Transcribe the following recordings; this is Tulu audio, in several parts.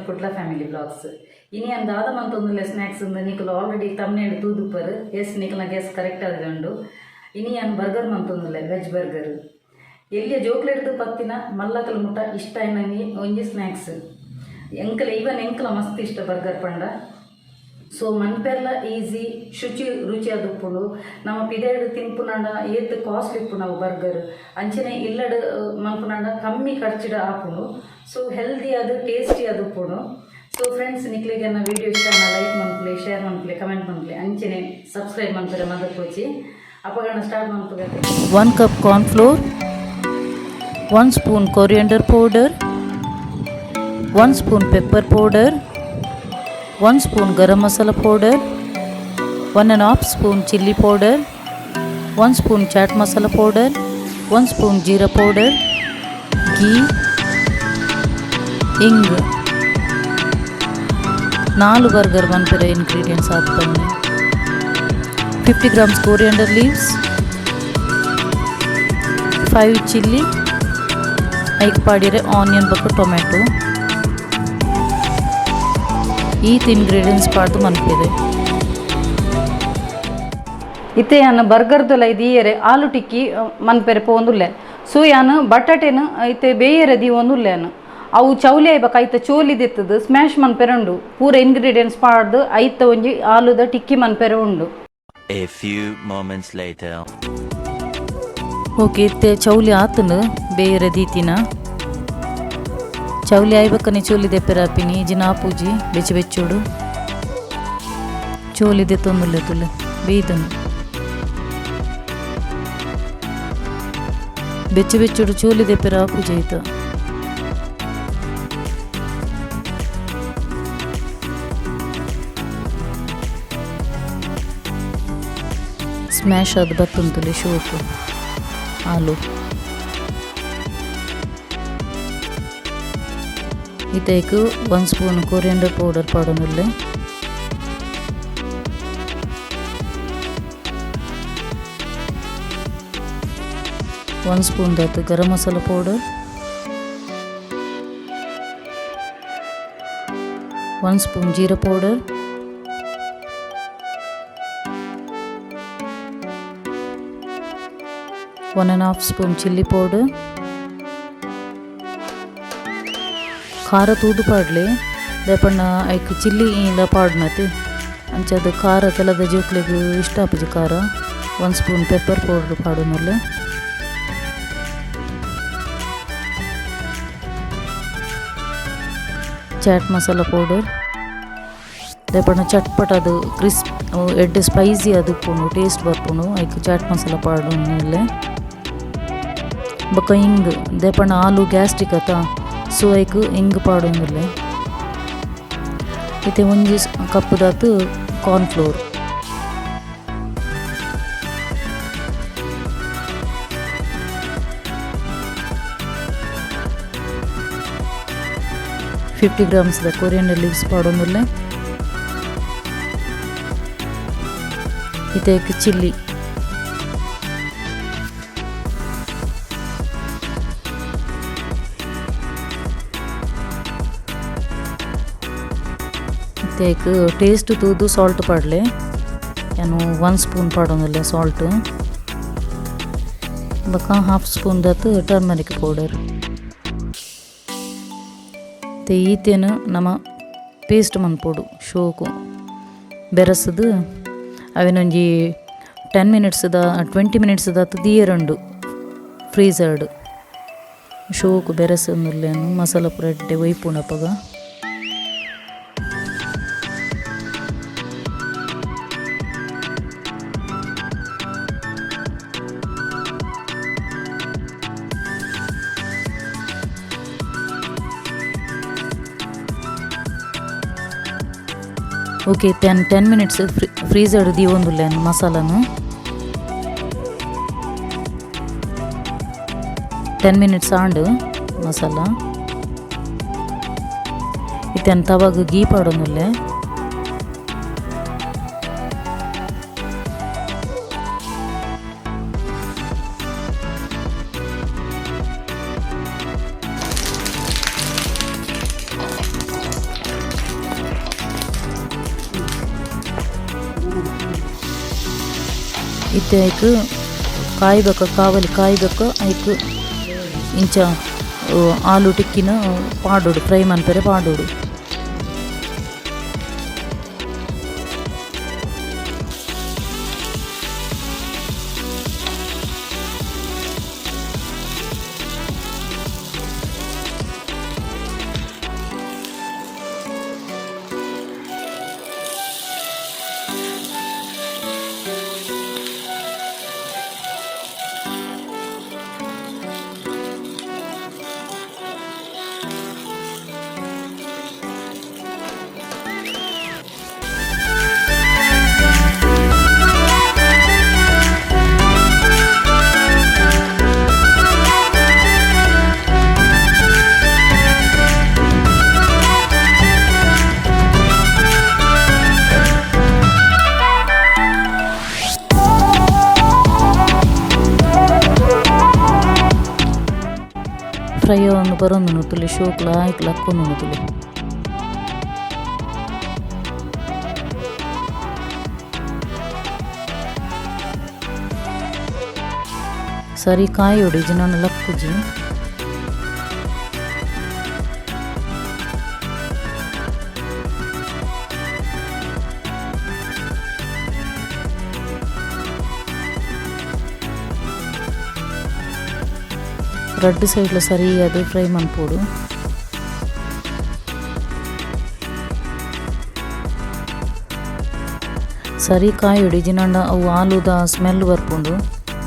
Kudla family vlogs. ಇನಿ ಅಂದ ದಾದ ಮಂತೊಂದುಲ್ಲೆ ಸ್ನ್ಯಾಕ್ಸ್ ಇಂದ ನಿಕುಲು ಆಲ್ರೆಡಿ ತಮ್ನೇಲ್ ತೂದುಪ್ಪರ್. ಎಸ್, ನಿಕಲ್ನ ಗೆಸ್ ಕರೆಕ್ಟ್ ಆದಿದೆ ಉಂಡು. ಇನಿ ಯಾನ್ ಬರ್ಗರ್ ಮಂತೊಂದುಲ್ಲೆ, ವೆಜ್ ಬರ್ಗರ್. ಎಲ್ಯ ಜೋಕ್ಲೆಡ್ದ್ ಪತ್ತಿನ ಮಲ್ಲಕಲ್ ಮುಟ್ಟ ಇಷ್ಟ ಆಯಿನ ಒಂಜಿ ಸ್ನ್ಯಾಕ್ಸ್. ಎಂಕಲ ಈವನ್ ಎಂಕಲ ಮಸ್ತ್ ಇಷ್ಟ ಬರ್ಗರ್ ಪಂಡ. ಸೊ ಮನ್ಪೆರ್ಲ ಈಸಿ, ಶುಚಿ ರುಚಿ ಆದುಪ್ಪುಂಡು. ನಮ ಪಿದಯ್ಡ್ ತಿನ್ಪುನಂಡ ಏತ್ ಕಾಸ್ಟ್ಲಿ ಇಪ್ಪುಂಡು ಅವು ಬರ್ಗರ್. ಅಂಚನೆ ಇಲ್ಲಡ್ ಮನ್ಪುನಂಡ ಕಮ್ಮಿ ಖರ್ಚಿಡ್ ಆಪುಂಡು. ಸೊ ಹೆಲ್ದಿ ಆದ್ ಟೇಸ್ಟಿ ಆದುಪ್ಪುಂಡು. ಸೊ ಫ್ರೆಂಡ್ಸ್, ನಿಕ್ಲೆಗ್ ಎನ್ನ ವಿಡಿಯೋ ಇಷ್ಟ ಆಂಡ ಲೈಕ್ ಮನ್ಪುಲೆ, ಶೇರ್ ಮನ್ಪುಲೆ, ಕಮೆಂಟ್ ಮನ್ಪುಲೆ, ಅಂಚನೆ subscribe ಮನ್ಪೆರೆ ಮದಪೊಡ್ಚಿ. ಅಪಗಣ start ಮನ್ಪುಗ. 1 cup corn flour, 1 spoon coriander powder, 1 spoon pepper powder, 1 spoon garam masala powder, 1½ spoon chilli powder, 1 spoon chaat masala powder, 1 spoon jeera powder, ghee, ಇಂಗ್. ನಾಲ್ ಬರ್ಗರ್ ಮನ್ಪೆರೆ ಇಂಗ್ರೀಡಿಯೆಂಟ್ಸ್ ಆತ್ ಪನ್ನೆ. 50 grams coriander leaves, 5 chilli, ಐಕ್ ಪಾಡಿರೆ ಆನಿಯನ್ ಬೊಕ್ಕ ಟೊಮೆಟೊ. ಈತ್ ಇಂಗ್ರೀಡಿಯೆಂಟ್ಸ್ ಪಾಡ್ದು ಮನ್ಪೆರೆ. ಇತ್ತೆ ಯಾನ್ ಬರ್ಗರ್ದೊಲ ದೀಯರೆ ಆಲೂ ಟಿಕ್ಕಿ ಮನ್ಪೆರೆ ಪೋವೊಂದುಲ್ಲೆ. ಸೊ ಯಾನ್ ಬಟಾಟೆನ್ ಇತ್ತೆ ಬೇಯರೆ ದೀವೊಂದುಲ್ಲೆ ಯಾನ್. ಅವು ಚೌಲಿ ಆಯ್ಬಕ ಐತ ಚೋಲಿ ದೆತ್ತದು ಸ್ಮ್ಯಾಶ್ ಮನ್ಪೆರೆ ಉಂಡು. ಪೂರ ಇಂಗ್ರೀಡಿಯೆಂಟ್ಸ್ ಪಾಡ್ದು ಐತ ಒಂಜಿ ಆಲೂದ ಟಿಕ್ಕಿ ಮನ್ಪೆರೆ ಉಂಡು. A few moments later. Okay, ಇತ್ತೆ ಚೌಲಿ ಆತುಂಡು ಬೇಯರೆ ದೀತಿನ. ಚೌಲಿ ಆಯ್ಬಕ್ಕನೆ ಚೋಲಿ ದೆಪ್ಪೆರೆ ಆಪಿನಿ ಇಜಿನ ಆಪುಜಿ. ಬೆಚ್ಚ ಬೆಚ್ಚೋಡು ಚೋಲಿ ದೆತ್ತೊಂದುಲ್ಲೆ. ತುಲೆ, ಬೇಯ್ದುಂಡು. ಬೆಚ್ಚ ಬೆಚ್ಚೋಡು ಚೋಲಿ ದೆಪ್ಪೆರೆ ಆಪುಜಿ ಐತ. ಸ್ಮ್ಯಾಶ್ ಆದ್ ಬತ್ತುಂತುಲೆ ಶೋಕು ಆಲೂ. ಇತ್ತೆ ಐಕ್ 1 spoon coriander powder ಪಾಡೊಂದುಲ್ಲೆ. 1 spoon ದಾತ್ garam masala powder, 1 spoon jeera powder, 1½ spoon chilli powder. ಖಾರ ತೂದು ಪಾಡ್ಲೆ, ದಾಯೆ ಪಂಡ ಐಕ್ ಚಿಲ್ಲಿ ಲ ಪಾಡ್ನತೆ. ಅಂಚಾದ್ ಖಾರ ಕೆಲದ ಜೋಕ್ಲೆಗ್ ಇಷ್ಟ ಆಪುಜಿ ಖಾರ. 1 ಸ್ಪೂನ್ ಪೆಪ್ಪರ್ ಪೌಡರ್ ಪಾಡೊಂದುಲ್ಲೆ. ಚಾಟ್ ಮಸಾಲ ಪೌಡರ್, ದಾಯೆ ಪಂಡ ಚಟ್ಪಟ ಆದ್ ಕ್ರಿಸ್ಪ್ ಎಡ್ಡೆ ಸ್ಪೈಸಿ ಆದ್ ಉಪ್ಪುಂಡು, ಟೇಸ್ಟ್ ಬರ್ಪುಂಡು. ಐಕ್ ಚಾಟ್ ಮಸಾಲ ಪಾಡೊಂದುಲ್ಲೆ. ಬೊಕ ಇಂಗ್, ದಾಯೆ ಪಂಡ ಆಲೂ ಗ್ಯಾಸ್ಟ್ರಿಕ್ ಅತ, ಸೊ ಐಕ್ ಇಂಗ್ ಪಾಡೊಂದುಲ್ಲೆ. ಇತ್ತೆ ಒಂಜಿ ಕಪ್ ದಾತ್ ಕಾರ್ನ್ ಫ್ಲೋರ್. 50 ಗ್ರಾಮ್ಸ್ ದ ಕೊರಿಯಂಡರ್ ಲೀವ್ಸ್ ಪಾಡೊಂದುಲ್ಲೆ. ಇತ್ತೆ ಐಕ್ ಚಿಲ್ಲಿ. ಇತ್ತೆ ಐಕ್ ಟೇಸ್ಟ್ ತೂದು ಸಾಲ್ಟ್ ಪಾಡ್ಲೆ. ಯಾನ್ 1 ಸ್ಪೂನ್ ಪಾಡೊಂದುಲ್ಲೆ ಸಾಲ್ಟ್. ಬೊಕ ಹಾಫ್ ಸ್ಪೂನ್ ದಾತ್ ಟರ್ಮರಿಕ್ ಪೌಡರ್. ಇತ್ತೆ ಈತೆನ್ ನಮ ಪೇಸ್ಟ್ ಮನ್ಪೊಡು. ಶೋಕು ಬೆರಸುದು ಅವೆನೊಂಜಿ 10 ಮಿನಿಟ್ಸ್ದ 20 ಮಿನಿಟ್ಸ್ ದಾತ್ ದೀಯೆರೆ ಉಂಡು ಫ್ರೀಸರ್ಡ್. ಶೋಕು ಬೆರಸೊಂದುಲ್ಲೆನ್. ಮಸಾಲ ಪೂರ ಎಡ್ಡೆ ಒಯ್ಪುಂಡು ಅಪಗ. ಓಕೆ, 10 10 ಮಿನಿಟ್ಸ್ ಫ್ರೀಸರ್ ದೀವೊಂದುಲ್ಲೆ ಮಸಾಲನು. 10 ಮಿನಿಟ್ಸ್ ಆಂಡ್ ಮಸಾಲ. ಇತ್ತೆ ತವಾಗ್ ಗೀ ಪಾಡೊಂದುಲ್ಲೆ. ಇತ್ತೆ ಐಕ್ ಕಾಯ್ಬೇಕ ಕಾವಲಿ ಕಾಯ್ಬೇಕ ಐಕ್ ಇಂಚ ಆಲೂ ಟಿಕ್ಕಿನ ಪಾಡೋಡು ಫ್ರೈ ಮನ್ಪೆರೆ ಪಾಡೋಡು. ಫ್ರೈ ಆವೊಂದು ಬರೊಂದುಂಡು ತುಲೆ ಶೋಕುಲ ಆಯ್ಕ್ ಲಕ್ಕೊಂದುಂಡು ತುಲೆ. ಸರಿ ಕಾಯೋಡು ಇಜಿನನ ಲಕ್ಕುಜಿ. ರಡ್ಡ್ ಸೈಡ್ಲ ಸರಿಯಾದ್ ಫ್ರೈ ಮನ್ಪೊಡು. ಸರಿ ಕಾಯೋಡು ಇಜಿನಂಡ ಅವು ಆಲೂದ ಸ್ಮೆಲ್ ಬರ್ಪುಂಡು.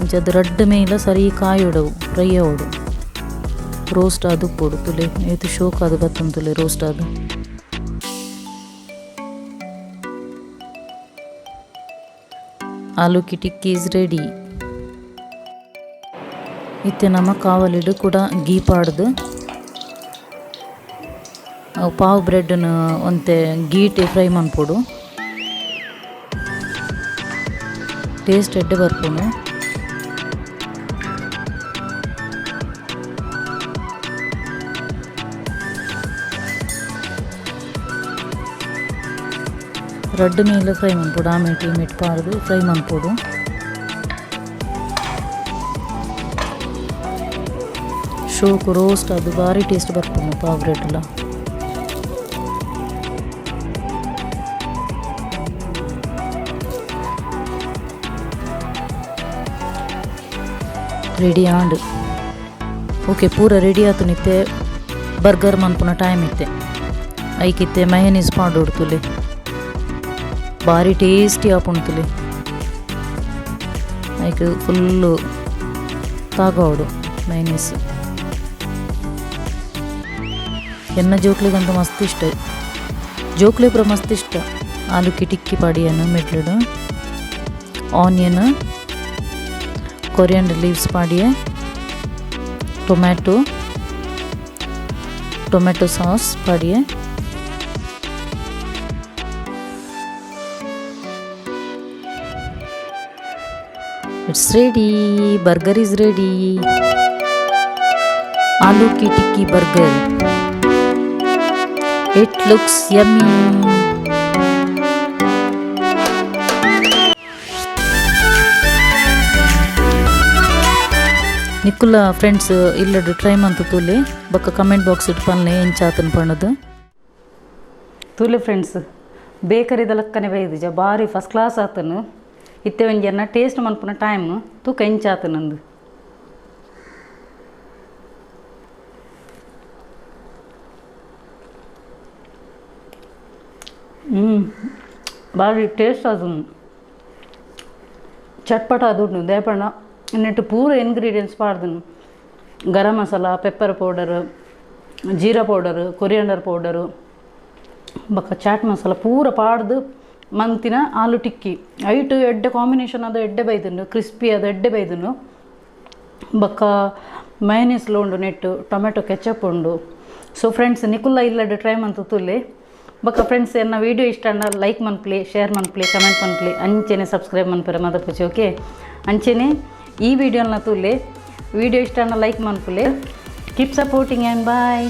ಅಂಚಾದ್ ರಡ್ಡ್ ಮೈಲ ಸರಿ ಕಾಯೋಡು ಅವು ಫ್ರೈ ಆವೊಡು. ರೋಸ್ಟ್ ಆದ್ ಉಪ್ಪೊಡು ತುಲೆ ಏತ್ ಶೋಕ್ ಆದ್ ಬತ್ತುಂಡು ತುಲೆ ರೋಸ್ಟ್ ಆದ್. ಆಲೂ ಕಿ ಟಿಕ್ಕಿ is ready. ಇತ್ತೆ ನಮ ಕಾವಲಿಡ್ ಕುಡ ಗೀ ಪಾಡ್ದ್ ಅವು ಪಾವ್ ಬ್ರೆಡ್ ನು ಒಂತೆ ಗೀಟ್ ಫ್ರೈ ಮನ್ಪೊಡು. ಟೇಸ್ಟ್ ಎಡ್ಡೆ ಬರ್ಪುಂಡು. ರಡ್ಡ್ ಮೈಲ ಫ್ರೈ ಮನ್ಪೊಡು ಆಮೇಟ್ ಈ ಮೇಟ್ ಪಾಡ್ದ್ ಫ್ರೈ ಮನ್ಪೊಡು. ಶೋಕು ರೋಸ್ಟ್ ಆದ್ ಬಾರಿ ಟೇಸ್ಟ್ ಬರ್ಪುಂಡು ಪಾವ್ ಬ್ರೆಡ್ ಲ. ರೆಡಿ ಆಂಡ್. ಓಕೆ ಪೂರ ರೆಡಿ ಆತುಂಡು ಇತ್ತೆ ಬರ್ಗರ್ ಮನ್ಪುನ ಟೈಮ್ ಇತ್ತೆ. ಐಕ್ ಇತ್ತೆ ಮಯೋನೀಸ್ ಪಾಡೊಡು ತುಲೆ. ಬಾರಿ ಟೇಸ್ಟಿ ಆಪುಂಡು ತುಲೆ. ಐಕ್ ಫುಲ್ಲು ತಾಗಾವೊಡು ಮಯೋನೀಸ್. ಎನ್ನ ಜೋಕ್ಲೆಗಂತ ಮಸ್ತ್ ಇಷ್ಟ. ಜೋಕ್ಲೆ ಪೂರ ಮಸ್ತ್ ಇಷ್ಟ. ಆಲೂ ಕಿ ಟಿಕ್ಕಿ ಪಾಡಿಯನು ಮಿಡ್ಲುಡು onion coriander leaves ಪಾಡಿಯೆ tomato tomato sauce ಪಾಡಿಯೆ. It's ready. Burger is ready. Aloo ki tikki burger. It looks yummy. ನಿಕ್ಕುಲ friends ಇಲ್ಲಡ್ try ಮಂತು ತೂಲೆ ಬೊಕ್ಕ ಕಮೆಂಟ್ ಬಾಕ್ಸ್ it ಪನ್ಲೆ ಎಂಚ ಆತುಂಡು ಪಂಡುದು. ತೂಲೆ ಫ್ರೆಂಡ್ಸ್ ಬೇಕರಿದ ಲಕ್ಕನೆ ಬೈದಿಜ ಬಾರಿ ಫಸ್ಟ್ ಕ್ಲಾಸ್ ಆತನು. ಇತ್ತೆ ಒಂಜಿ ಎನ್ನ ಟೇಸ್ಟ್ ಮನ್ಪುನ ಟೈಮ್ ತೂಕ ಎಂಚ ಆತನಂದು. ಬಾರಿ ಟೇಸ್ಟ್ ಆತುಂಡು. ಚಟ್ಪಟ ಆದುಂಡು ದೇಪಣ್ಣ ಇನ್ನಿಟ್ಟು ಪೂರ ಇಂಗ್ರೀಡಿಯೆಂಟ್ಸ್ ಪಾಡ್ದನು. Garam masala, pepper powder, jeera powder, coriander powder, ಬೊಕ್ಕ ಚಾಟ್ ಮಸಾಲ ಪೂರ ಪಾಡ್ದು ಮಂತಿನ ಆಲೂ ಟಿಕ್ಕಿ. ಐಟು ಎಡ್ಡೆ ಕಾಂಬಿನೇಷನ್ ಅದು ಎಡ್ಡೆ ಬೈದುಂಡು, ಕ್ರಿಸ್ಪಿ ಅದು ಎಡ್ಡೆ ಬೈದುಂಡು. ಬೊಕ್ಕ ಮಯನೀಸ್ಲ ಉಂಡು ನೆಟ್ಟು, ಟೊಮೆಟೊ ಕೆಚಪ್ ಉಂಡು. ಸೊ ಫ್ರೆಂಡ್ಸ್ ನಿಕುಲ್ಲ ಇಲ್ಲಡ್ ಟ್ರೈ ಮಂತು ತೂಲೆ. ಬೊಕ್ಕ ಫ್ರೆಂಡ್ಸ್ ಎನ್ನ ವೀಡಿಯೋ ಇಷ್ಟ ಅಂಡ ಲೈಕ್ ಮನ್ಪ್ಲೆ, ಶೇರ್ ಮನ್ಪ್ಲೆ, ಕಮೆಂಟ್ ಮನ್ಪ್ಲೆ, ಅಂಚೆನೆ ಸಬ್ಸ್ಕ್ರೈಬ್ ಮನ್ಪೆರೆ ಮದಪುಚಿ. ಓಕೆ ಅಂಚೆನೆ ಈ ವಿಡಿಯೋನ ತೂಲೆ. ವಿಡಿಯೋ ಇಷ್ಟ ಅಂಡ like ಮನ್ಪುಲೆ. Keep supporting and bye.